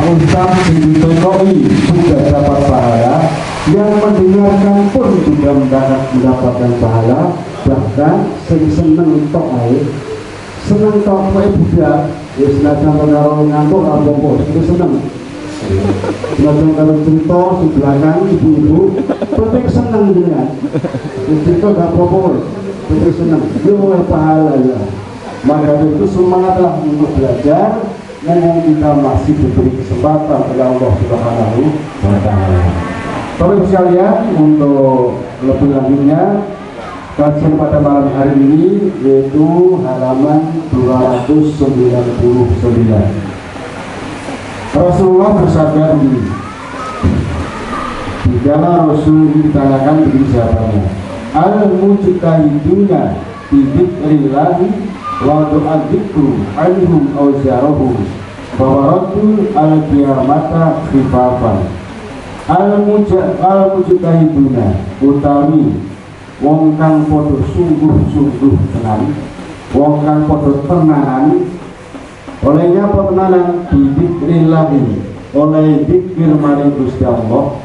Ustaz sing ditekoi juga dapat pahala, yang mendengarkan pun juga mendapatkan pahala. Bahkan sing seneng tok ae, seneng tok kowe budak ya senajan karo ngantuk ora apa-apa, sing seneng. Senajan karo cerita di belakang ibu-ibu, penting seneng jenengan. Cerita gak apa-apa, penting seneng, yo oleh pahala ya. Maka itu semangatlah untuk belajar, memang kita masih diberi kesempatan oleh Allah Subhanahu wa Ta'ala. Bapak Ibu sekalian, untuk lebih lanjutnya kajian pada malam hari ini yaitu halaman 299. Rasulullah bersabda begini. Jikalau Rasul ini ditanyakan begini jawabannya. Al-mujtahiduna bi dzikrillahi wa du'adzikru anhum awzarahum wa waradul al-qiyamata khifafan. Al-mujtahiduna utawi wong kang padha sungguh-sungguh tenan, wong kang padha tenanan, olehnya apa tenanan? Bidzikrillahi, oleh zikir maring Gusti Allah.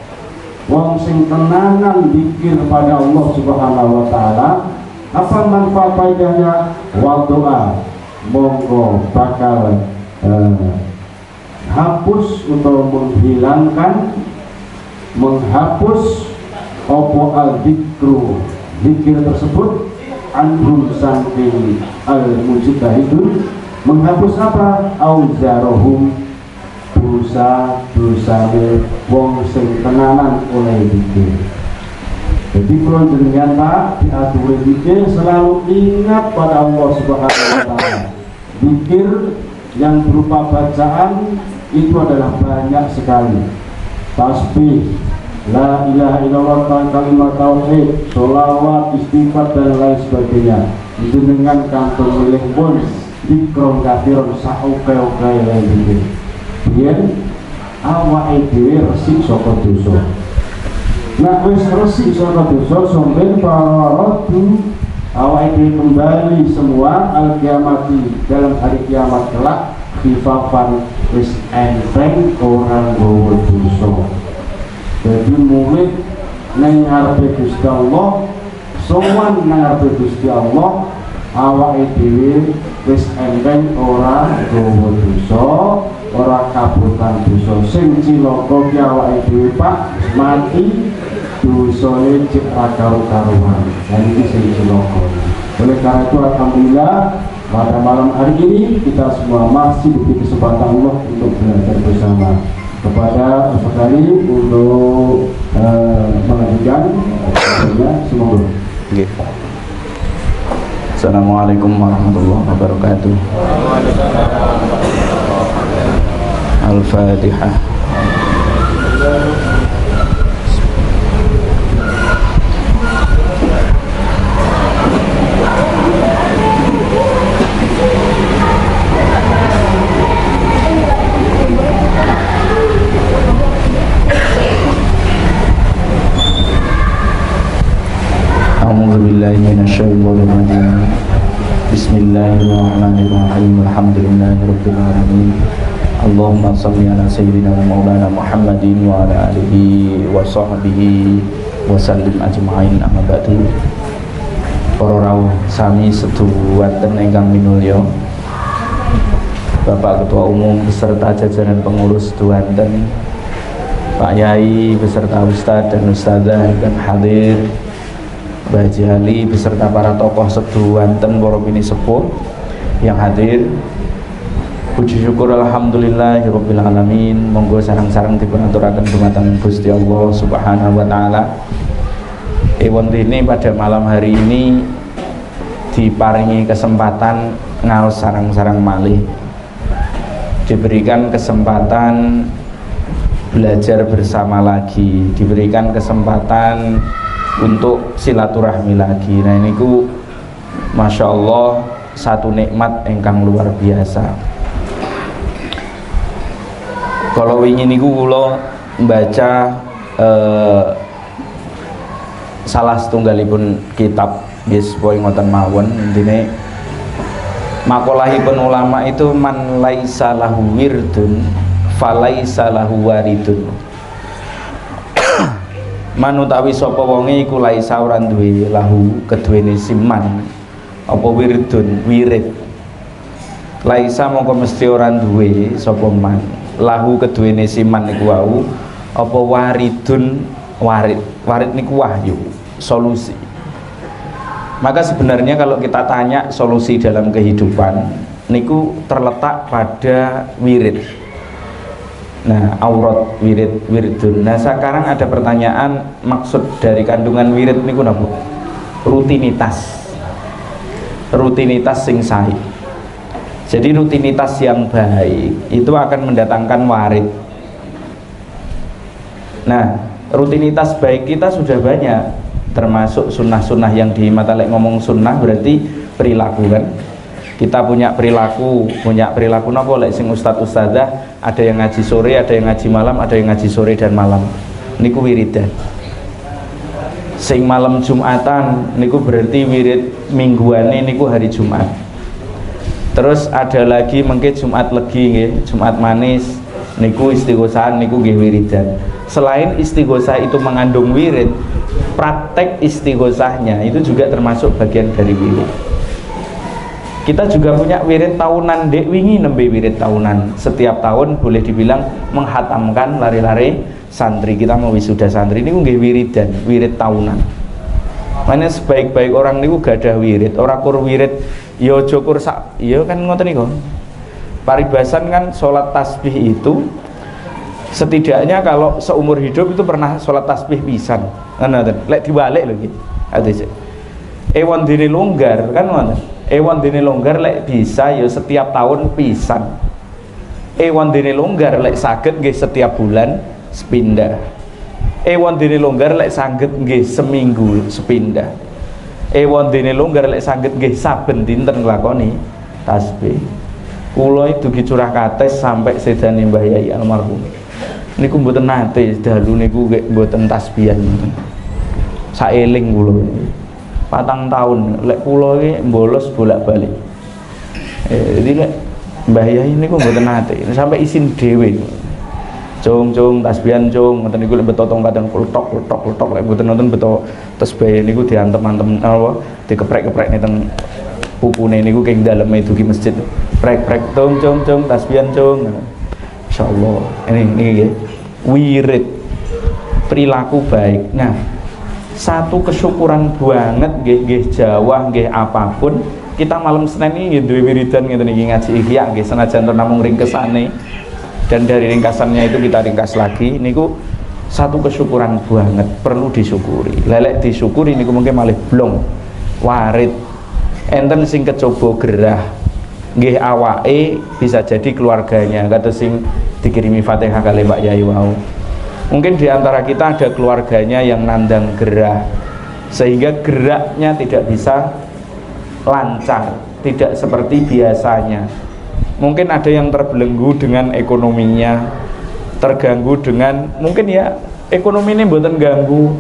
Wong sing tenanan zikir pada Allah Subhanahu wa Ta'ala, apa manfaat faedahnya? Wa doa, monggo bakal hapus atau menghilangkan, menghapus opo al-dzikru, zikir tersebut, anhum saking al-mujtahidun, menghapus apa? Auzarohum, dosa-dosane wong sing tenanan oleh zikir. Jadi kalau jenengan Pak diaturi zikir, selalu ingat pada Allah Subhanahu wa Ta'ala. Zikir yang berupa bacaan itu adalah banyak sekali. Tasbih, la ilaha illallah, kalimat tauhid, sholawat, istighfar dan lain sebagainya. Jenengan kantong milih pun dikron kafiron sauke-oke lain zikir. Biyen awake dhewe resik saka dosa. Nah wis resik saka dosa sampeyan paradu awake dhewe kembali semua al kiamati dalam hari kiamat kelak khifafan wis enteng ora nggawa dosa. Jadi murid nang ngarepe Gusti Allah, sowan nang ngarepe Gusti Allah, awake dhewe wis enteng ora nggawa dosa, ora kabutan dosa. Sing cilaka ki awake dhewe Pak, mati dosane cek ra karu-karuan. Dan iki sing cilaka. Oleh karena itu alhamdulillah pada malam hari ini kita semua masih diberi kesempatan Allah untuk belajar bersama. Kepada Ustaz Ali untuk mengajikan ya, semoga. Nggih. Assalamualaikum warahmatullahi wabarakatuh. Al-Fatihah. A'udzubillahi minasyaitonir rajim. Bismillahirrahmanirrahim. Alhamdulillahirabbil alamin. Allahumma shalli ala sayyidina wa maulana Muhammadin wa ala alihi wa sahbihi wa sallim ajma'in. Amma ba'du. Para rawuh sami seduwanten ingkang minulya, Bapak Ketua Umum beserta jajaran pengurus seduwanten, Pak Yai beserta ustadz dan ustadzah ingkang hadir, Mbah Haji Ali beserta para tokoh seduwanten, para pinisepuh yang hadir. Puji syukur alhamdulillahirabbil alamin. Monggo sareng-sareng dipun aturaken dumateng Gusti Allah Subhanahu wa taala. Ewon dene pada malam hari ini diparingi kesempatan ngaos sareng-sareng malih. Diberikan kesempatan belajar bersama lagi, diberikan kesempatan untuk silaturahmi lagi. Nah niku Masya Allah satu nikmat ingkang luar biasa. Kalau wingi niku kula membaca salah setunggalipun kitab nggih pokoke ngoten mawon, intine makolahipun ulama itu man laisa lahu wirdun Falaisa lahu waridun. Manutawi sapa wonge iku laisa ora duwe lahu keduwene siman apa wiridun wirid. Laisa mongko mesti ora duwe sapa man lahu keduwene siman niku wau apa waridun warid. Warid niku wahyu, solusi. Maka sebenarnya kalau kita tanya solusi dalam kehidupan niku terletak pada wirid. Nah, aurat, wirid, wiridun. Nah, sekarang ada pertanyaan, maksud dari kandungan wirid niku napa? Rutinitas. Rutinitas sing sae. Jadi rutinitas yang baik itu akan mendatangkan warid. Nah, rutinitas baik kita sudah banyak, termasuk sunnah-sunnah yang di mata. Lek ngomong sunnah berarti perilaku kan. Kita punya perilaku napa lek sing ustadz ustadzah ada yang ngaji sore, ada yang ngaji malam, ada yang ngaji sore dan malam. Niku wiridan. Sing malam Jumatan niku berarti wirid mingguane niku hari Jumat. Terus ada lagi mengke Jumat legi nggih, Jumat manis niku istighosahan niku nggih wiridan. Selain istighosah itu mengandung wirid, praktek istighosahnya itu juga termasuk bagian dari wirid. Kita juga punya wirid tahunan, dek wingi nembe wirid tahunan. Setiap tahun boleh dibilang menghatamkan lari-lari santri. Kita mau wisuda santri niku nggih wiridan, wirid tahunan. Makanya sebaik-baik orang niku gadah wirid, ora kur wirid ya aja kur sak, ya kan ngoten niku. Paribasan kan sholat tasbih itu setidaknya kalau seumur hidup itu pernah sholat tasbih pisan. Ngoten. Lek diwalik lho iki. Hadis. Ewon dene longgar kan ngoten. Ewon dene longgar lek bisa ya setiap tahun pisan. Ewon dene longgar lek saged nggih setiap bulan sepindah. Ewon dene longgar lek saged nggih seminggu sepindah. Ewon dene longgar lek saged nggih saben dinten nglakoni tasbih. Kula dugi curah kates sampai sedane Mbah Yai almarhum. Niku mboten nate dalu niku nggih mboten tasbihan mboten. Saeling kula. 4 tahun lek kula iki bolos bolak-balik. Jadi lek Mbah Yai niku mboten nate sampai isin dhewe. Cung-cung tasbihan cung ngoten niku lek beto tongkat kletok kletok kletok lek mboten nonton beto tasbih niku diantem-antem apa dikeprek-keprek teng pupune niku keng daleme dugi masjid. Prek-prek cung cung cung tasbihan cung. Insyaallah. Ini nggih. Wirid perilaku baik. Nah, satu kesyukuran banget nggih nggih Jawa nggih apapun, kita malam Senin ini nggih duwe wiridan ngeten iki ngaji Ihya nggih senajan to namung ringkesane. Dan dari ringkasannya itu kita ringkas lagi niku satu kesyukuran banget, perlu disyukuri. Lelek disyukuri niku mungkin malih blong warid. Enten sing kecoba gerah nggih awake bisa jadi keluarganya, kados sing dikirimi Fatihah kali Pak Yai wau. Mungkin di antara kita ada keluarganya yang nandang gerah sehingga geraknya tidak bisa lancar, tidak seperti biasanya. Mungkin ada yang terbelenggu dengan ekonominya, terganggu dengan mungkin ya ekonomi ini mboten ganggu,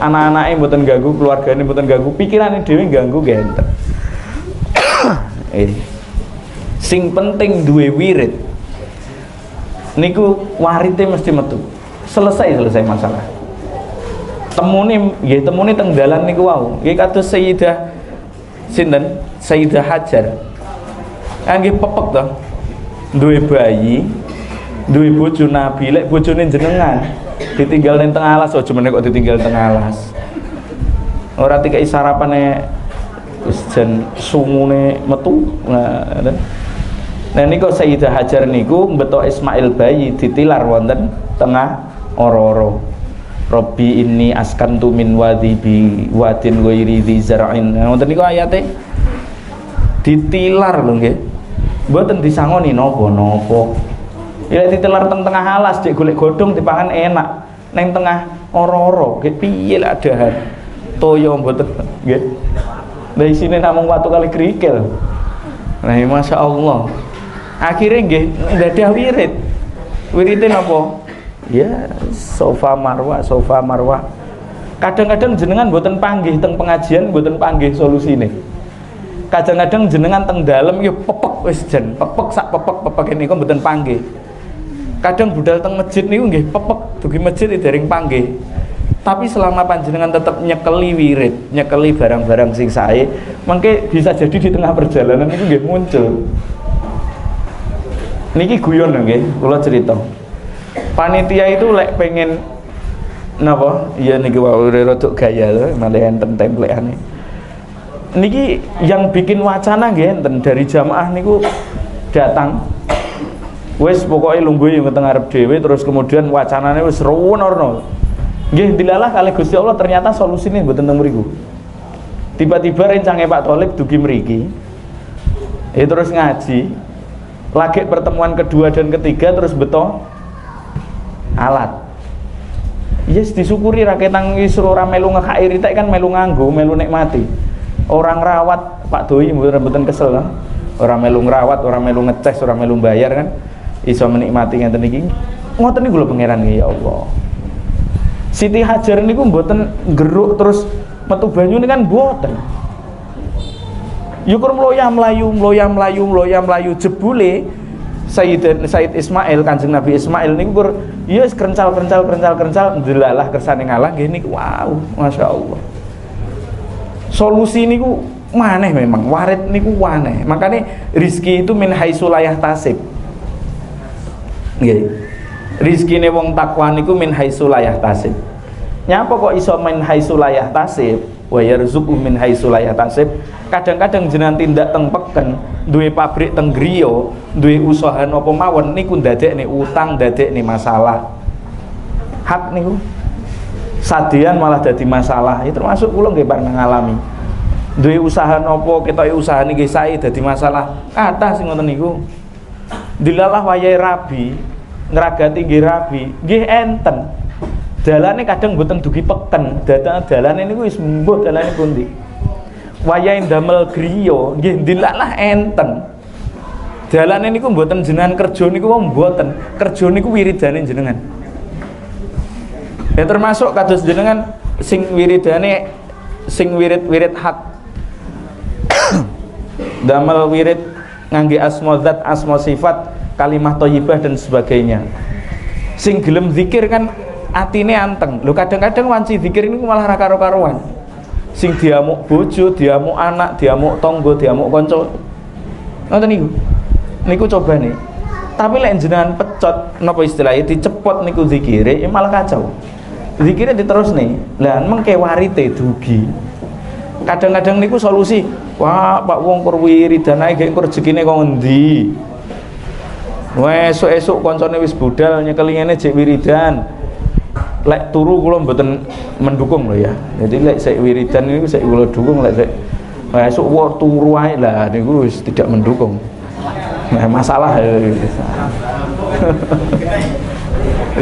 anak-anaknya mboten ganggu, keluarganya mboten ganggu, pikirannya dhewe ganggu genten. Sing penting duwe wirid niku warite mesti metu. Selesai masalah. Temune nggih temune teng dalan niku wau. Nggih kados Sayyidah sinten? Sayyidah Hajar. Nggih pepek to. Duwe bayi, duwe bojo nabi, lek bojone jenengan ditinggal ning tengah alas, aja meneh kok ditinggal tengah alas. Ora dikai sarapane wis jan sungune metu. Nah niku Sayyidah Hajar niku mbeto Ismail bayi ditilar wonten tengah oro-oro. Robbi inni askantu min wadi bi wadin ghairi dzi zar'in. Nah wonten niku ayate ditilar lho nggih. Mboten disangoni napa-napa. Ya ditilar teng tengah alas cek golek godhong dipangan enak. Neng tengah oro-oro nggih piye lek dahar. Toyo mboten nggih. Lah isine namung watu kali kerikil. Nah, Masya Allah. Akhirnya nggih gadah wirid. Wirite napa? Ya, sofa marwah, sofa marwah. Kadang-kadang jenengan mboten panggih teng pengajian, mboten panggih solusine. Kadang-kadang jenengan teng dalem ya pepek wis jan, pepek sak pepek-pepek niku mboten panggih. Kadang budal teng masjid niku nggih pepek dugi masjid dereng panggih. Tapi selama panjenengan tetap nyekeli wirid, nyekeli barang-barang sing sae, mangke bisa jadi di tengah perjalanan itu nggih muncul. Niki guyon nggih, kula cerita. Panitia itu lek pengen napa? Iya niki wau rodok gaya lho, malah enten templekane. Niki yang bikin wacana nggih enten dari jamaah niku datang. Wis pokoke lungguh yang teng ngarep dhewe terus kemudian wacanane wis ruwono. Nggih dilalah kalih Gusti Allah ternyata solusine mboten teng mriku. Tiba-tiba rencange Pak Tholib dugi mriki. Terus ngaji. Lagi pertemuan kedua dan ketiga terus beto alat. Yes disyukuri raketang wis ora melu ngekaki ritek kan melu nganggo, melu nikmati. Orang rawat Pak Doi mboten kesel kan. Ora melu ngrawat, ora melu ngeces, ora melu bayar kan. Iso menikmati ngeten iki. Ngoten niku lho pangeran ya Allah. Siti Hajar niku mboten geruk terus metu banyune kan mboten. Yukur mloya mlayu, mloya mlayu, mloya mlayu jebule Sayyid Ismail, Kanjeng Nabi Ismail niku kur ya wis krencal krencal krencal krencal ndelalah kersane ngalah nggih niku wow, Masya Allah. Solusi niku maneh memang, warit niku waneh. Makane rizki itu min haitsu la yahtasib. Nggih. Rizkine wong takwa niku min haitsu la yahtasib. Nyapa kok iso min haitsu la yahtasib? Wa yarzuqu min haitsu la yahtasib. Kadang-kadang jenengan tindak teng peken, duwe pabrik teng griya, duwe usaha napa mawon niku ndadekne utang, ndadekne masalah. Hak niku sadian malah dadi masalah. Ya termasuk kula nggih pernah ngalami. Duwe usaha napa ketoke usahane nggih sae dadi masalah. Kathah sing ngoten niku. Dilalah wayahe rabi, ngragati nggih rabi, nggih enten. Dalane kadang mboten dugi peken, dalane niku wis mbuh dalane pundi. Wayahe ndamel griya nggih dilalah enten. Dalane niku mboten jenengan kerja niku mboten, kerja niku wiridane jenengan. Ya termasuk kados jenengan sing wiridane sing wirid-wirid hak. Damel wirid ngangge asma zat, asma sifat, kalimah thayyibah dan sebagainya. Sing gelem zikir kan atine anteng. Lho kadang-kadang wanci zikir niku malah ra karo-karuan. Sing diamuk bojo, diamuk anak, diamuk tangga, diamuk kanca. Ngoten niku. Niku cobane. Tapi lek jenengan pecot napa istilahnya dicepot niku zikire ya malah kacau. Zikire diterusne. Lah mengke warite dugi. Kadang-kadang niku solusi, wah Pak wong kur wiridan ae gek rezekine kok ngendi. Wah esuk-esuk koncone wis budal nyekeli ngene jek wiridan. Lek turu kula mboten mendukung lho ya. Jadi lek sik wiridan niku sik kula dukung, lek sik wah esuk wong turu ae lah niku wis tidak mendukung. Nah, masalah ya.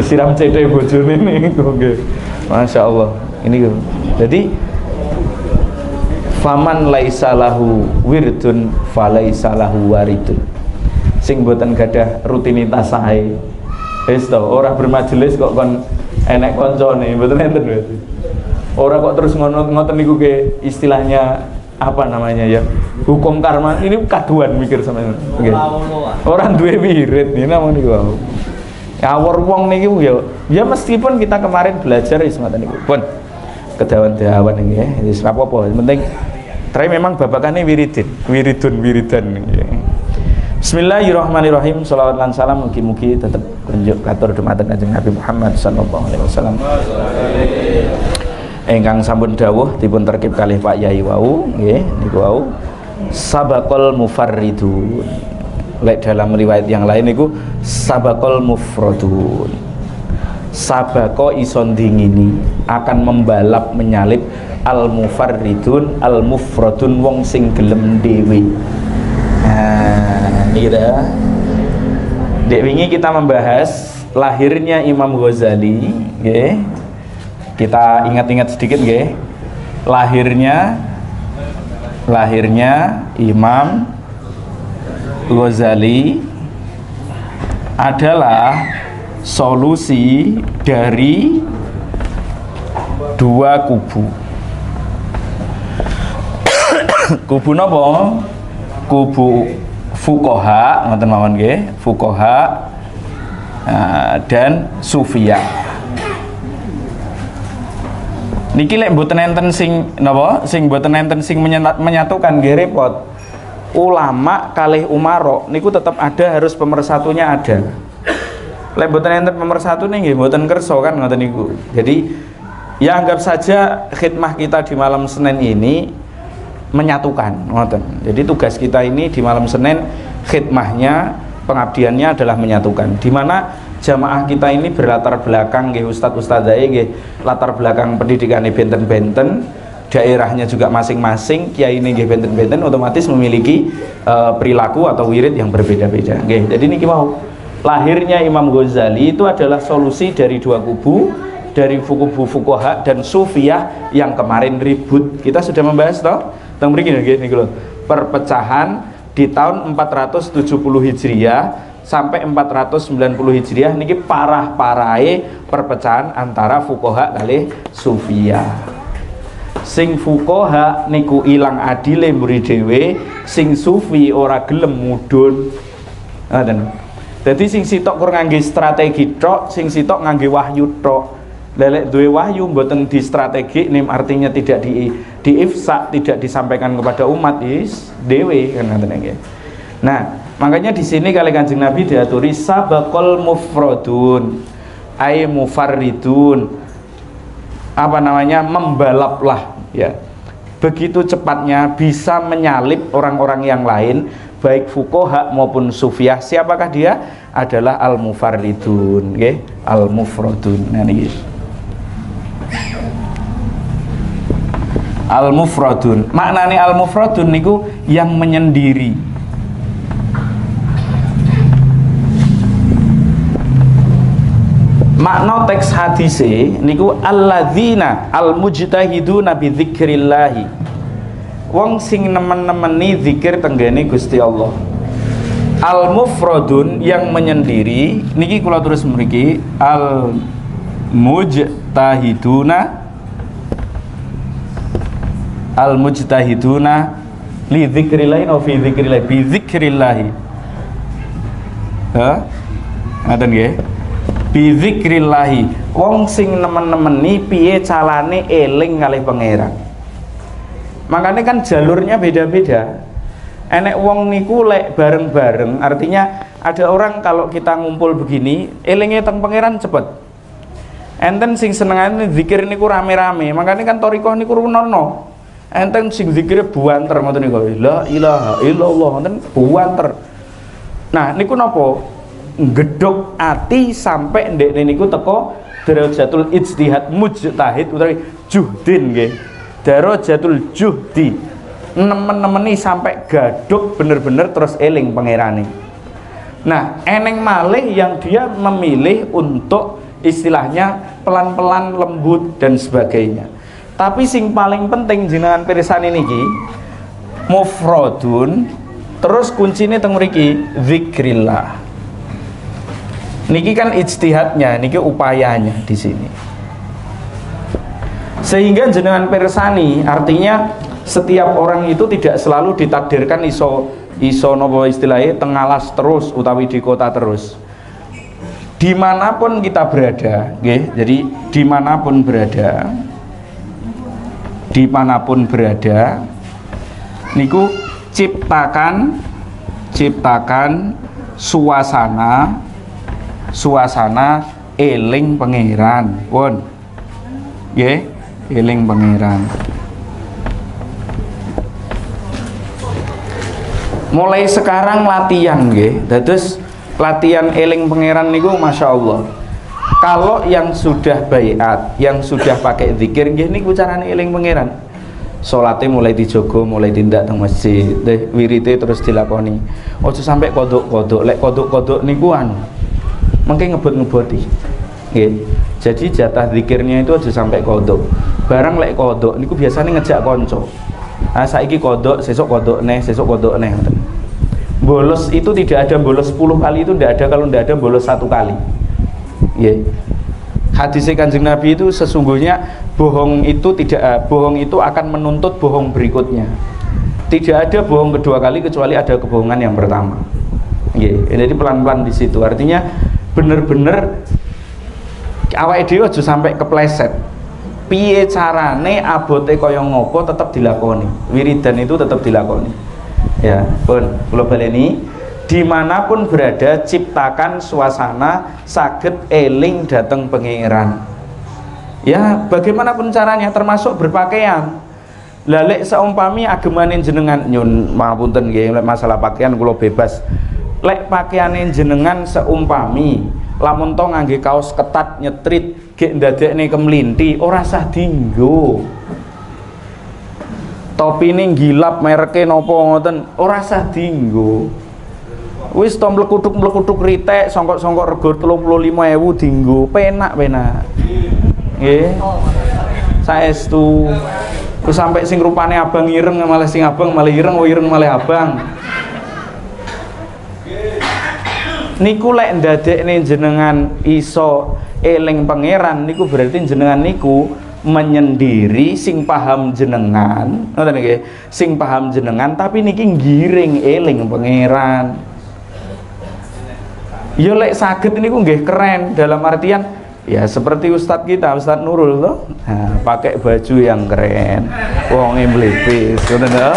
Siram cethe bojone niku nggih. Masya Allah. Ini jadi faman laisa lahu wirdun falaisa lahu waridun. Sing mboten gadah rutinitas sae. Wis to, ora bermajelis kok kon enek koncone, mboten enten berarti. Ora kok terus ngono ngoten niku ke istilahnya apa namanya ya? Hukum karma ini kaduan mikir sampeyan. Nggih. Ora duwe wirid niki namung niku wau. Ngawur wong niku ya, ya meskipun kita kemarin belajar wis ngoten niku. Pun kedawan-dawan nggih, wis ora apa-apa. Penting tapi memang babakane wiridin, wiridun wiridan nggih. Bismillahirrahmanirrahim. Shalawat lan salam mugi-mugi tetep kunjuk katur dumateng Kanjeng Nabi Muhammad sallallahu alaihi wasallam. Ingkang sampun dawuh dipun terkip kalih Pak Yai wau nggih niku wau sabaqal mufarridun. Lek dalam riwayat yang lain niku sabaqal mufradun. Sabaqo iso ndingini akan membalap menyalip al mufarridun al mufradun wong sing gelem dhewe. Nah, ini kita. Dek wingi kita membahas lahirnya Imam Ghazali, nggih. Kita ingat-ingat sedikit nggih. Lahirnya Imam Ghazali adalah solusi dari dua kubu. Kubu napa? Kubu fuqaha, ngoten mawon nggih, fuqaha Dan sufiyah. Niki lek mboten enten sing napa? Sing mboten enten sing menyatukan nggih repot. Ulama kalih umaro niku tetap ada, harus pemersatunya ada. Lek mboten enten pemersatune nggih mboten kersa kan ngoten niku. Jadi ya anggap saja khidmah kita di malam Senin ini menyatukan ngoten. Jadi tugas kita ini di malam Senin khidmahnya, pengabdiannya adalah menyatukan. Di mana jamaah kita ini berlatar belakang nggih ustadz ustadzah nggih latar belakang pendidikan benten-benten, daerahnya juga masing-masing, kiai ini nggih benten-benten, otomatis memiliki perilaku atau wirid yang berbeda-beda nggih. Jadi niki mau lahirnya Imam Ghazali itu adalah solusi dari dua kubu, dari kubu fuqaha dan sufiyah yang kemarin ribut. Kita sudah membahas toh teng mriki nggih niku lho, perpecahan di tahun 470 Hijriah sampai 490 Hijriah niki parah-parahe perpecahan antara fuqaha kalih sufiyah. Sing fuqaha niku ilang adile mburi dhewe, sing sufi ora gelem mudhun. Ngoten. Dadi sing sitok kur ngangge strategi tok, sing sitok ngangge wahyu tok. Lelek duwe wahyu mboten di strategi nim, artinya tidak diifsa, tidak disampaikan kepada umat is dhewe kan ngoten nggih. Nah, makanya di sini kali Kanjeng Nabi diaturi sabaqal mufradun ay mufarridun, apa namanya, membalaplah ya. Begitu cepatnya bisa menyalip orang-orang yang lain, baik fuqaha maupun sufiyah. Siapakah dia? Adalah al-mufarridun nggih, al-mufradun. Nah niki al-mufradun. Maknane al-mufradun niku yang menyendiri. Makna teks hadise niku alladzina almujtahiduna bi dzikrillahi. Wong sing nemen-nemeni zikir tenggene Gusti Allah. Al-mufradun yang menyendiri niki kula terus mriki al-mujtahiduna al-mujtahiduna li dzikrillahi au fi dzikrillahi bi dzikrillahi. Ha? Ngaten nggih. Bi dzikrillahi, wong sing nemen-nemeni piye calane eling kalih pangeran. Makanya kan jalurnya beda-beda. Enek wong niku lek bareng-bareng, artinya ada orang kalau kita ngumpul begini elinge teng pangeran cepet. Enten sing senengane zikir niku rame-rame, makanya kan thariqah niku runono. Enten sing zikire buanter ngoten niku, la ilaha illallah ngoten buanter. Nah niku napa? Ngedok ati sampai ndekne niku teko darajatul ijtihad mujtahid utawi juhdin nggih. Darajatul juhdi, nemen-nemeni sampai gaduk bener-bener terus eling pangerane. Nah, eneng malih yang dia memilih untuk istilahnya pelan-pelan lembut dan sebagainya. Tapi sing paling penting jenengan pirsani niki mufradun, terus kuncine teng mriki zikrillah. Niki kan ijtihadnya, niki upayanya di sini. Sehingga jenengan persani, artinya setiap orang itu tidak selalu ditakdirkan iso iso nopo istilahnya tengalas terus utawi di kota terus. Dimanapun kita berada, nggih. Jadi dimanapun berada, dimanapun berada, niku ciptakan suasana eling pangeran. Pun nggih, eling pangeran. Mulai sekarang latihan nggih. Dados latihan eling pangeran niku Masya Allah. Kalau yang sudah baiat, yang sudah pakai zikir nggih niku carane eling pangeran. Salate mulai dijogo, mulai tindak teng masjid, wirite terus dilakoni. Ojo sampai kodok-kodok. Lek kodok-kodok niku anu mengke ngebot-ngeboti. Nggih. Jadi jatah zikirnya itu aja sampai kodok. Barang lek kodok niku biasanya ngejak konco. Ah saiki kodok, sesuk kodok neh, sesuk kodok neh ngoten. Bolos itu tidak ada bolos 10 kali, itu tidak ada kalau tidak ada bolos 1 kali. Nggih. Hadis Kanjeng Nabi itu sesungguhnya bohong itu tidak, bohong itu akan menuntut bohong berikutnya. Tidak ada bohong kedua kali kecuali ada kebohongan yang pertama. Nggih. Jadi pelan-pelan di situ. Artinya Bener-bener awake dhewe aja sampai kepleset. Piye carane abote kaya ngopo tetep dilakoni. Wiridan itu tetep dilakoni. Ya, pun kula baleni, dimanapun berada ciptakan suasana saged eling dateng pangeran. Ya, bagaimanapun caranya termasuk berpakaian. Lah lek seumpami agemane jenengan nyun mapunten nggih lek masalah pakaian kula bebas. Lek pakaiane jenengan seumpami lamun to ngangge kaos ketat nyetrit gek ndadekne kemlinthi ora sah dinggo. Topine gilap mereke napa ngoten ora sah dinggo. Wis to mlekuthuk-mlekuthuk ritek songkok-songkok rego 35.000 dinggo penak-penak. Nggih. Saestu. Terus sampai sing rupane abang ireng malah sing abang malah ireng, oh ireng malah abang. Niku lek ndadekne jenengan iso eling pangeran niku berarti jenengan niku menyendiri sing paham jenengan, ngoten nggih. Sing paham jenengan tapi niki nggiring eling pangeran. Ya lek saged niku nggih keren dalam artian ya seperti ustadz kita, Ustadz Nurul toh. Nah, pakai baju yang keren, wonge mlipis, ngoten to.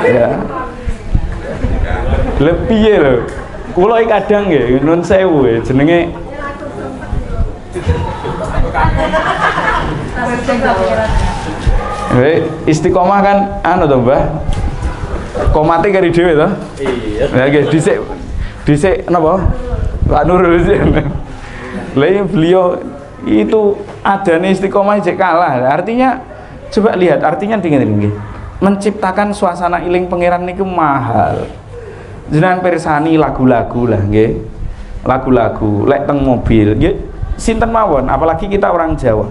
Ya. Lebih ya lho. Kula iki kadang nggih nun sewu jenenge istiqomah kan anu to, Mbah. Komate kari dhewe to? Iya. Lah nggih dhisik dhisik napa? Pak Nurul dhisik. Lah beliau itu adane istiqomah jek kalah. Artinya coba lihat artinya dingin nggih. Menciptakan suasana iling pangeran niku mahal. Jenengan pirsani lagu-lagu lah nggih. Lagu-lagu lek teng mobil nggih sinten mawon, apalagi kita orang Jawa.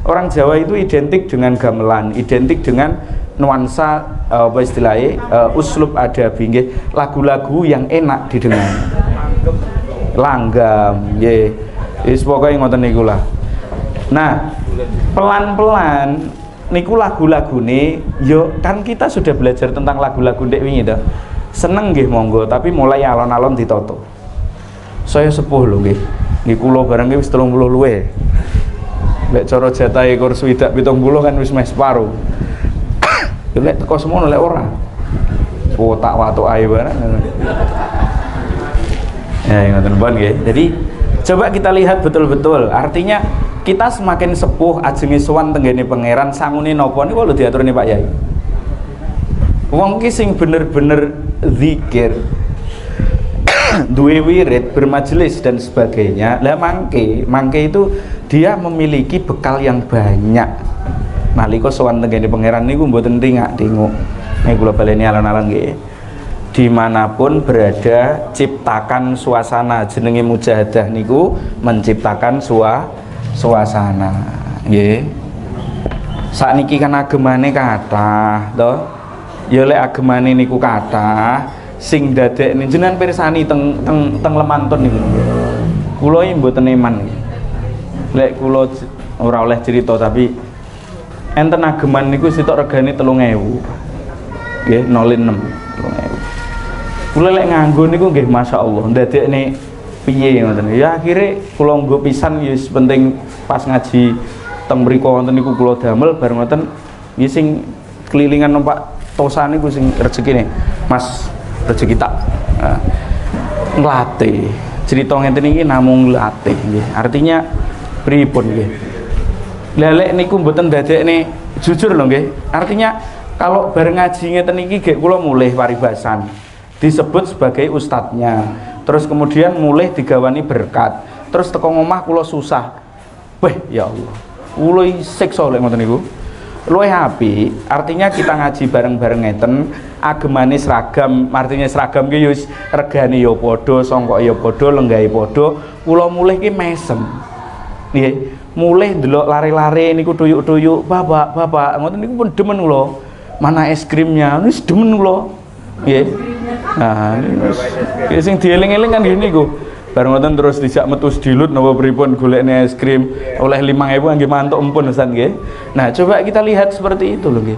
Orang Jawa itu identik dengan gamelan, identik dengan nuansa apa istilahnya uslub adabi nggih, lagu-lagu yang enak didengar. Langgam nggih. Wis pokoke ngoten niku lah. Nah, pelan-pelan niku lagu-lagune yo kan kita sudah belajar tentang lagu-lagu ndek wingi to. Seneng nggih monggo, tapi mulai alon-alon ditoto. Saya sepuh lho nggih. Nggih kula bareng wis 30 luwe. Lek cara jatahe kur 70 kan wis meh separo. Lek teko semono lek ora. Otak watuk ae bareng. Ya ngoten pun nggih. Jadi coba kita lihat betul-betul. Artinya kita semakin sepuh ajenge sowan tenggene pangeran sangune napa niku lho diaturne Pak Yai. Wong ki sing bener-bener zikir, duwe wirid, bermajelis dan sebagainya. Lah mangke, mangke itu dia memiliki bekal yang banyak. Nalika sowan tenggene pangeran niku mboten tingak-tinguk. Nek kula baleni alon-alon nggih. Dimanapun berada ciptakan suasana, jenenge mujahadah niku menciptakan suasana nggih. Sakniki kan agemane kathah to. Ya lek agemane niku kathah sing dadekne jenengan pirsani teng teng teng Lemantun niku. Kula iki mboten eman nggih. Lek kula ora oleh cerita tapi enten ageman niku sitok regane 3.000. Nggih 06 3.000. Kula lek nganggo niku nggih masyaallah ndadekne piye ngoten. Ya akhire kula nggo pisan ya wis penting pas ngaji teng mriku wonten niku kula damel bar ngoten nggih sing kelilingan numpak tosa niku sing rezekine. Mas rezeki tak nglatih. Cerita ngenten iki namung nglatih nggih. Artinya pripun nggih. Lah lek niku mboten dadekne jujur lho nggih. Artinya kalau bareng ngaji ngeten iki gek kula mulih paribasan. Disebut sebagai ustadznya. Terus kemudian mulih digawani berkat. Terus teko ngomah kula susah. Weh ya Allah. Kula siksa lek ngoten niku. Luwih apik, artinya kita ngaji bareng-bareng ngeten, agemane seragam, artinya seragam ki yo wis regane yo padha, songkok yo padha, lenggahe padha, kula mulih ki mesem. Nggih, mulih ndelok lare-lare niku tuyuk-tuyuk, bapak, bapak, ngoten niku pun demen kula. Mana es krimnya? Wis demen kula. Nggih. Nah, wis sing dieling-eling kan nggih niku. Bareng ngoten terus dijak metu sedilut napa pripun golekne es krim oleh 5.000 nggih mantuk empun Ustaz nggih. Nah, coba kita lihat seperti itu lho nggih.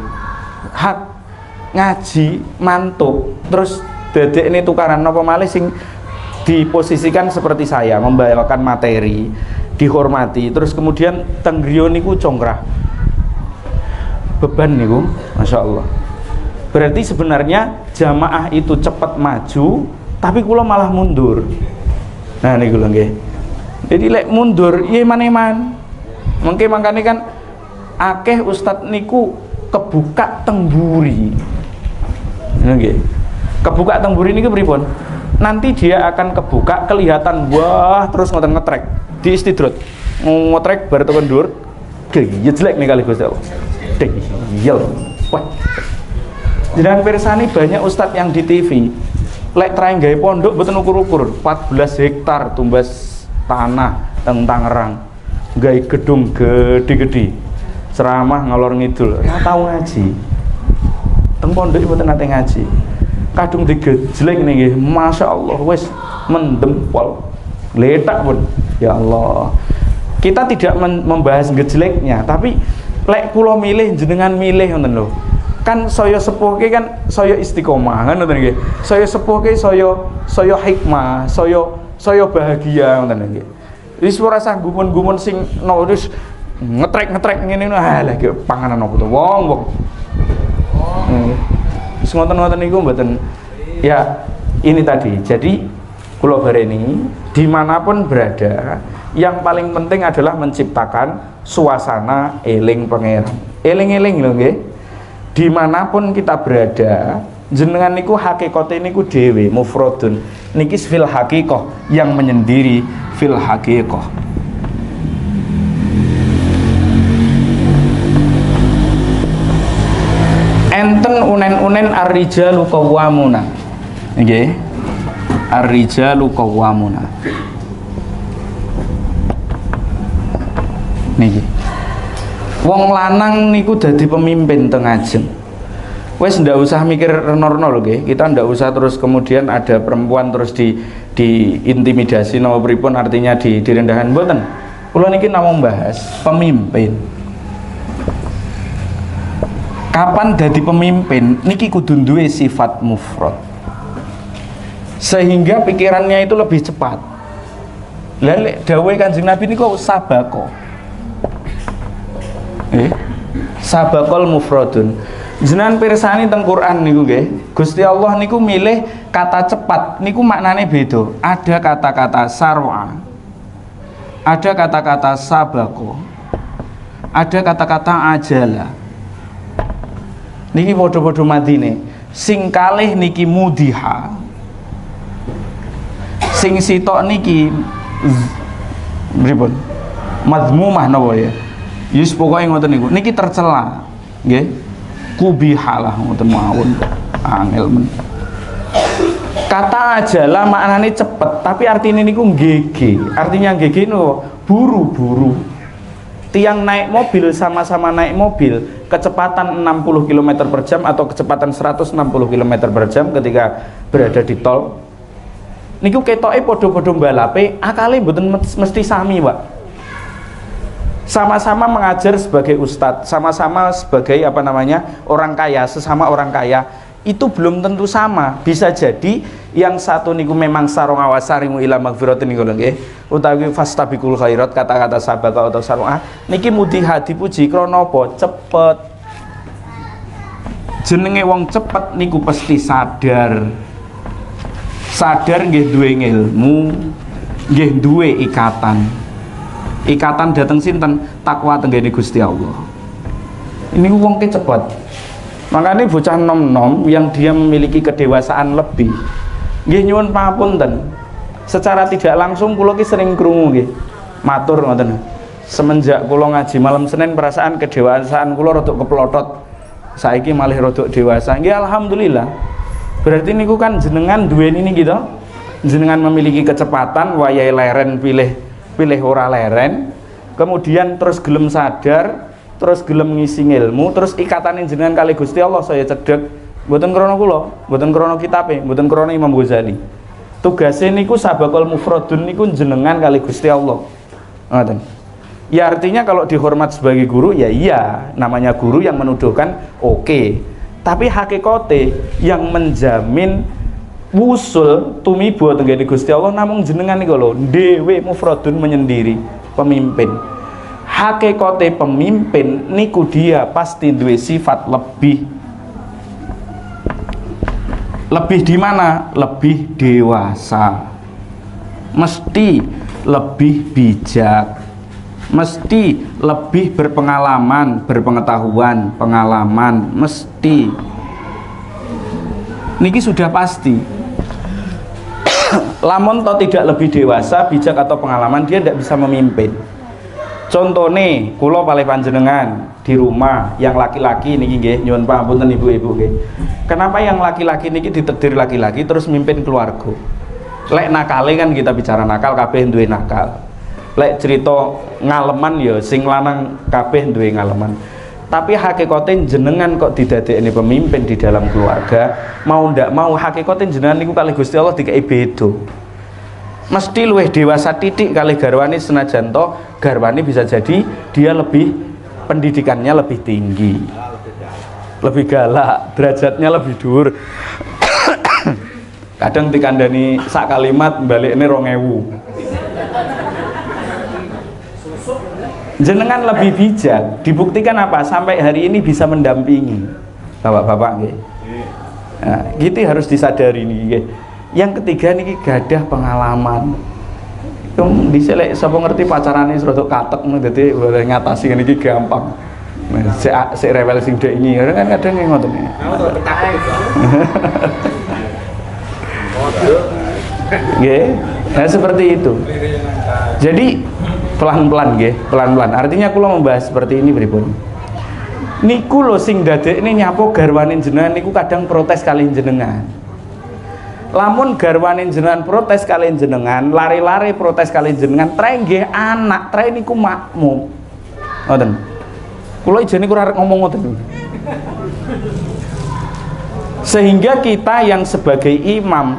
Hak ngaji mantuk terus dadek ini tukaran napa malih sing diposisikan seperti saya membawakan materi, dihormati, terus kemudian teng griya niku congkrah. Beban niku, Masya Allah. Berarti sebenarnya jamaah itu cepat maju, tapi kula malah mundur. Nah niku lho nggih. Jadi lek mundur, ya eman-eman. Mungkin makanya kan akeh ustadz niku kebuka teng buri. Nggih. Kebuka teng buri niku pripun? Nanti dia akan kebuka kelihatan wah terus ngoten ngetrek di istidrot. Ngetrek bar tekan dhuwur, ya jelek nih kali Gusti Allah. Deyel. Wah. Jenengan pirsani banyak ustadz yang di TV. Lek trae gawe pondok mboten ukur-ukur, 14 hektar tumbas tanah teng Tangerang. Gawe gedung gede-gede. Ceramah ngalor ngidul, ora tau ngaji. Teng pondok mboten nate ngaji. Kadung digejelek nggih, Masya Allah wis mendem pol. Gletak pun. Ya Allah. Kita tidak membahas gejeleknya, tapi lek kula milih jenengan milih ngoten lho. Kan saya sepuh ke kan saya istiqomah kan ngoten nggih. Saya sepuh ke saya hikmah, saya bahagia ngoten nggih. Wis ora usah gumun-gumun sing no wis ngetrek-ngetrek ngene ah lha iki panganan opo to wong-wong. Wis ngoten-ngoten niku mboten ya ini tadi. Jadi kula bareni dimanapun berada, yang paling penting adalah menciptakan suasana eling pangeran. Eling-eling lho nggih. Dimanapun kita berada, jenengan niku hakikate niku dhewe mufrodun. Niki fil haqiqah, yang menyendiri fil haqiqah. Enten unen-unen ar-rijalu qawwamuna. Nggih. Ar-rijalu qawwamuna. Niki. Wong lanang niku dadi pemimpin teng ajeng. Wes ndak usah mikir reno-reno lho nggih. Kita ndak usah terus kemudian ada perempuan terus diintimidasi napa pripun, artinya direndahkan mboten. Kula niki namung bahas pemimpin. Kapan dadi pemimpin niki kudu duwe sifat mufrad. Sehingga pikirannya itu lebih cepat. Lah lek dawuhe Kanjeng Nabi niku sabako. Sabakol mufradun. Jenengan pirsani teng Quran niku nggih. Gusti Allah niku milih kata cepat niku maknane beda. Ada kata-kata sarwa, ada kata-kata sabako, ada kata-kata ajala. Niki padha-padha madine. Sing kalih niki mudiha, sing sitok niki pripun? Madmumah napa ya? Yus pokoke ngoten niku. Niki tercela, nggih. Kubihalah ngoten mawon. Angel men. Kata ajala maknane cepet, tapi artinya niku gege. Artinya gege niku buru-buru. Tiang naik mobil sama-sama naik mobil, kecepatan 60 km per jam atau kecepatan 160 km per jam ketika berada di tol. Niku ketoke padha-padha mbalape, akale mboten mesti sami, Pak. Sama-sama mengajar sebagai ustadz, sama-sama sebagai apa namanya orang kaya, sesama orang kaya itu belum tentu sama. Bisa jadi yang satu niku memang sarong awasarimu ila magfiratin niku lho nggih, utawi fastabiqul khairat, kata-kata sabaka atau sarongah niki mudiha dipuji krana apa? Cepet. Jenenge wong cepet niku pasti sadar. Sadar nggih duwe ngilmu, nggih duwe ikatan. Ikatan dateng sinten? Takwa tenggene Gusti Allah. Ini wong ki cepet. Makanya bocah nom-nom yang dia memiliki kedewasaan lebih, nggih nyuwun pangapunten. Secara tidak langsung kula ki sering krungu nggih. Matur ngoten. Semenjak kula ngaji malam Senin perasaan kedewasaan kula rodok keplotot. Saiki malih rodok dewasa. Nggih alhamdulillah. Berarti niku kan jenengan duweni niki to. Jenengan memiliki kecepatan wayahe leren pilih ora leren, kemudian terus gelem sadar, terus gelem ngisi ilmu, terus ikatane jenengan kali Gusti Allah saya cedhek. Mboten krana kula, mboten krana kitabe, mboten krana Imam Ghazali. Tugase niku sabakul mufradun niku jenengan kali Gusti Allah. Ngoten. Ya artinya kalau dihormat sebagai guru ya iya, namanya guru yang menuduhkan oke. Tapi hakikate yang menjamin wusul tumiba tenggene Gusti Allah namung jenengan niku lho, dhewe mufradun menyendiri pemimpin. Hakikate pemimpin niku dia pasti duwe sifat lebih. Lebih di mana? Lebih dewasa. Mesti lebih bijak. Mesti lebih berpengalaman, berpengetahuan, pengalaman, mesti. Niki sudah pasti. Lamun toh tidak lebih dewasa, bijak atau pengalaman, dia tidak bisa memimpin. Contohnya, kula kalih panjenengan di rumah yang laki-laki niki nggih, nyuwun pangapunten ibu-ibu nggih. Kenapa yang laki-laki niki ditakdir laki-laki terus mimpin keluarga? Lek nakale kan kita bicara nakal, kabeh duwe nakal. Lek cerita ngaleman ya sing lanang kabeh duwe ngaleman. Tapi hakikate jenengan kok didadekne pemimpin di dalam keluarga, mau ndak mau hakikate jenengan niku kalih Gusti Allah dikei beda. Mesti luwih dewasa titik kalih garwane, senajan to garwane bisa jadi dia lebih pendidikannya lebih tinggi, lebih galak, derajatnya lebih dhuwur. Kadang dikandani sak kalimat balikne 2000. Jenengan lebih bijak, dibuktikan apa? Sampai hari ini bisa mendampingi bapak-bapak nggih. Nah, gitu harus disadari niki nggih. Yang ketiga niki gadah pengalaman. Dhisik lek sapa ngerti pacarane wis rada katek dadi boleh ngatasi niki gampang. Nah, sik rewel sing dek ini kan kadang ngoten. Nggih. Nah, seperti itu. Jadi pelan-pelan nggih, pelan-pelan. Artinya kula membahas seperti ini pripun. Niku lho sing dadekne nyapo garwane jenengan niku kadang protes kali jenengan. Lamun garwane jenengan protes kali jenengan, lari-lari protes kali jenengan, trae nggih anak, trae niku makmum. Ngoten. Kula ijene kurang arep ngomong ngoten. Sehingga kita yang sebagai imam,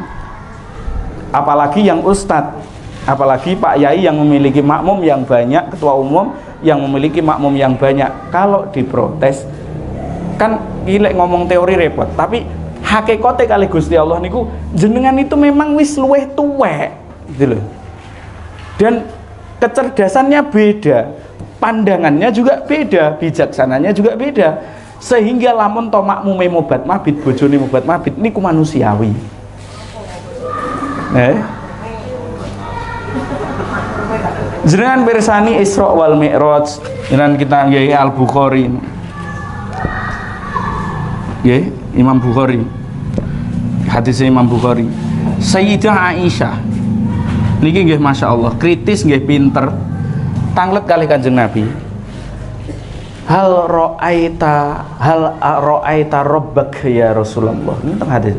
apalagi yang ustadz, apalagi Pak Yai yang memiliki makmum yang banyak, ketua umum yang memiliki makmum yang banyak, kalau diprotes kan ilek ngomong teori repot, tapi hakikate kali Gusti Allah niku jenengan itu memang wis luweh tuwek gitu loh. Dan kecerdasannya beda, pandangannya juga beda, bijaksananya juga beda, sehingga lamun to makmume mobat mabit, bojone mobat mabit niku manusiawi. Jenengan pirsani Isra wal Mi'raj, jenengan kita nggih Al Bukhari. Nggih, Imam Bukhari. Hadis Imam Bukhari. Sayyidah Aisyah niki nggih Masya Allah, kritis nggih pinter. Tanglet kalih Kanjeng Nabi. Hal ra'aita rabbak ya Rasulullah. Ini teng hadis.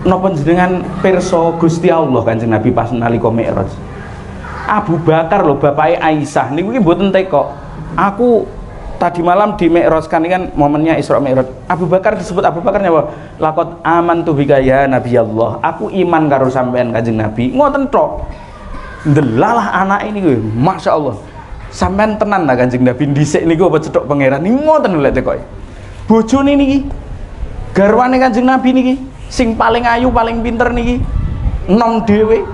Napa jenengan pirsa Gusti Allah Kanjeng Nabi pas nalika Mi'raj? Abu Bakar lho bapake Aisyah niku ki mboten teko. Aku tadi malam di Mi'rajkan ini kan momennya Isra Mi'raj. Abu Bakar disebut Abu Bakar nyawa laqad amantu bika ya Nabiyallah. Aku iman karo sampean Kanjeng Nabi. Ngoten tok. Ndelalah anak ini kuwi, Masya Allah. Sampean tenan lah Kanjeng Nabi dhisik niku apa cethuk pangeran. Ngoten lho lek tekoke. Bojone niki garwane Kanjeng Nabi niki sing paling ayu, paling pinter niki nom dhewe.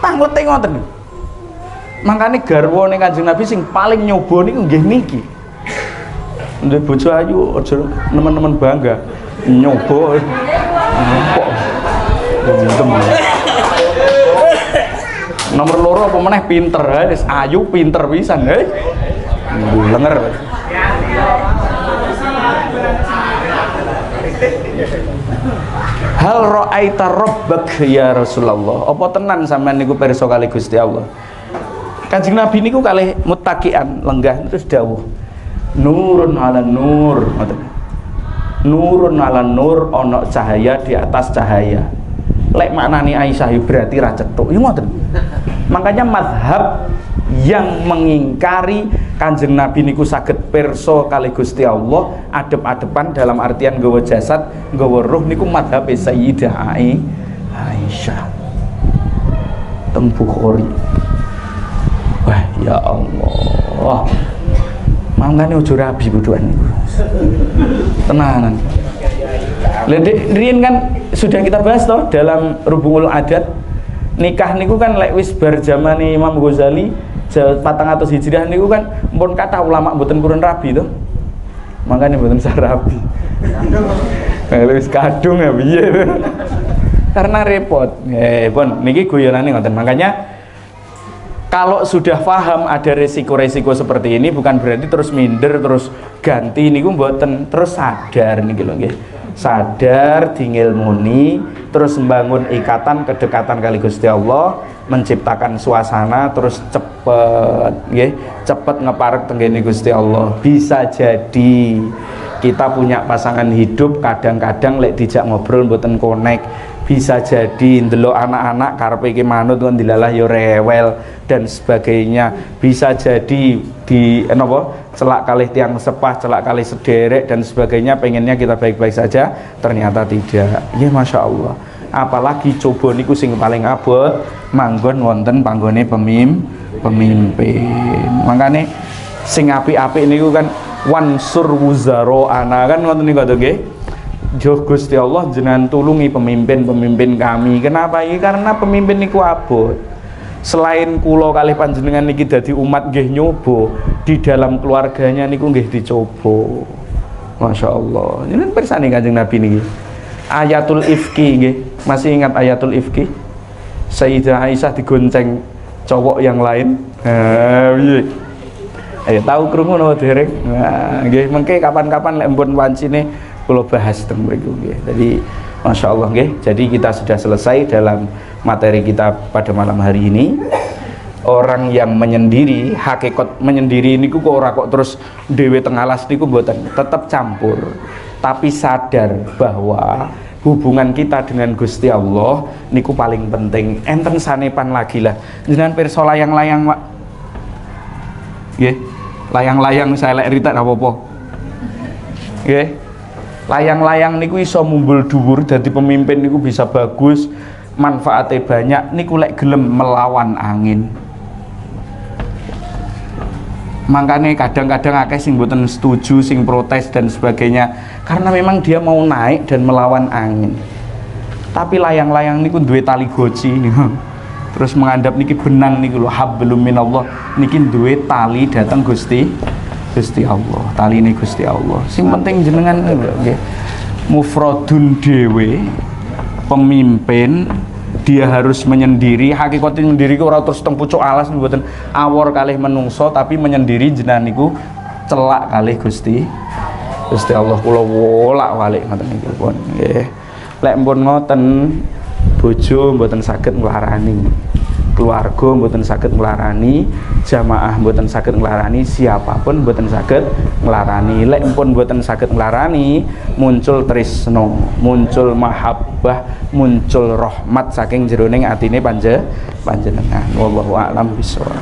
Tanglete ngoten. Makane garwane Kanjeng Nabi sing paling nyoba niku nggih niki. Ndek bojo ayu aja nemen-nemen bangga. Nyoba. Kok. Nomor loro apa meneh pinter, wis ayu pinter pisan, heh. Lenger. Hal ra'aita rabbak ya Rasulullah. Apa tenan sampean niku pirsa kali Gusti Allah? Kanjeng Nabi niku kalih muttaqian lenggah terus dawuh. Nurun ala nur, ngoten. Nurun ala nur, ana cahaya di atas cahaya. Lek maknani Aisyah berarti ra cethuk. Ya ngoten. Makanya mazhab yang mengingkari Kanjeng Nabi niku saged pirsa kali Gusti Allah adep-adepan dalam artian nggawa jasad, nggawa ruh niku mazhab Sayyidah Aisyah. Teng Bukhari. Wah, ya Allah. Mangkane ojo rabi bodohan niku. Tenanan. Lha riyen kan sudah kita bahas toh dalam Rubungul Adat, nikah niku kan lek wis bar zamane Imam Ghazali 400 Hijriah niku kan mpun kathah ulama mboten purun rabi toh. Makanya mboten sah rabi. Wis kadung ya piye. Karena repot. Pun niki guyonane ngoten. Makanya kalau sudah paham ada resiko-resiko seperti ini, bukan berarti terus minder terus ganti niku mboten, terus sadar niki lho nggih. Sadar dingilmuni, terus membangun ikatan kedekatan kali Gusti Allah, menciptakan suasana terus cepet nggih, cepet ngeparek tenggene Gusti Allah. Bisa jadi kita punya pasangan hidup kadang-kadang lek dijak ngobrol mboten konek, bisa jadi ndelok anak-anak karepe iki manut kok dilalah ya rewel dan sebagainya, bisa jadi di napa celak kalih tiang sepah, celak kalih sederek dan sebagainya, pengennya kita baik-baik saja ternyata tidak. Ya Masya Allah, apalagi coba niku sing paling abot manggon wonten panggone pemimpin. Makane sing apik-apik niku kan wansur wuzaro ana kan wonten niku to nggih. Duh Gusti Allah jenengan tulungi pemimpin-pemimpin kami. Kenapa iki? Karena pemimpin niku abot. Selain kula kalih panjenengan niki dadi umat nggih nyoba, di dalam keluarganya niku nggih dicoba. Masya Allah. Ini pirsani Kanjeng Nabi niki. Ayatul Ifki nggih. Masih ingat Ayatul Ifki? Sayyidah Aisyah digonceng cowok yang lain. Piye? Tahu krungu napa dereng? Nah, nggih mengke kapan-kapan lek mpun wancine kula bahas teng mriku nggih. Jadi Masya Allah nggih. Jadi kita sudah selesai dalam materi kita pada malam hari ini. Orang yang menyendiri, hakikat menyendiri niku kok ora kok terus dhewe teng alas niku mboten, tetep campur. Tapi sadar bahwa hubungan kita dengan Gusti Allah niku paling penting. Enten sanepan lagi lah. Jenengan pirsa layang-layang, Pak. Nggih. Layang-layang saya lek ritak apa-apa. Nggih. Layang-layang niku iso mumbul dhuwur dadi pemimpin niku bisa bagus, manfaatnya banyak niku lek gelem melawan angin. Makanya kadang-kadang akeh sing mboten setuju, sing protes dan sebagainya, karena memang dia mau naik dan melawan angin. Tapi layang-layang niku duwe tali goci niku. Terus menghadap niki benang niku lho, hablum minallah niki duwe tali dateng Gusti Gusti Allah, tali ini Gusti Allah. Sing penting jenengan nggih mufradun dhewe, pemimpin dia harus menyendiri. Hakikate menyendiri ku ora terus teng pucuk alas mboten, awor kalih menungso tapi menyendiri jenengan niku celak kalih Gusti Gusti Allah. Kula wolak-walik ngoten niku pun nggih. Lek pun ngoten bojo mboten saged nglarani, keluarga mboten saged nglarani, jamaah mboten saged nglarani, siapapun mboten saged nglarani. Lek pun mboten saged nglarani, muncul trisno, muncul mahabbah, muncul rahmat saking jeroning atine panjenengan. Wallahu a'lam bishawab.